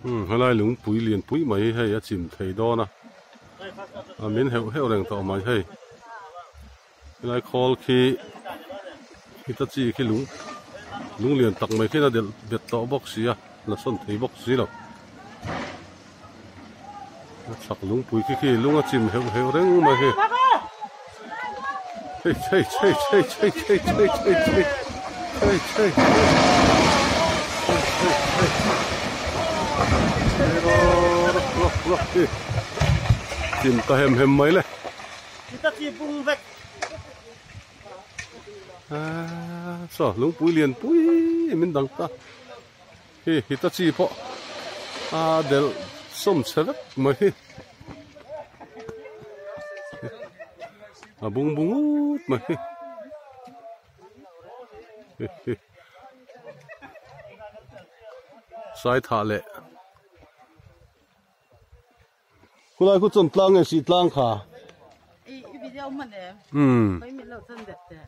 Umm helai lungpui lianpui mai hi hei a chim thei dawn a a min heuh heuh reng tawh mai hei helai khawl khi hitachi khi lung lung lian tak mai khian a delh bet tawh bawk si a la sawn thei bawk si lo a chhak lungpui khi khi lung a chim heuh heuh reng mai hei hei chhei chhei chhei chhei chhei chhei chhei chhei chhei chhei chhei chhei chhei chhei chim ta hem hem mai le saw lungpui lian pui min dang ta. Hi Hitachi pawh a delh sawm chhe vek mai hi a bung bung ut mai hi sai thah leh khulai khu chuan tlang nge sih tlang kha i video man em umm mai min lo chan det te.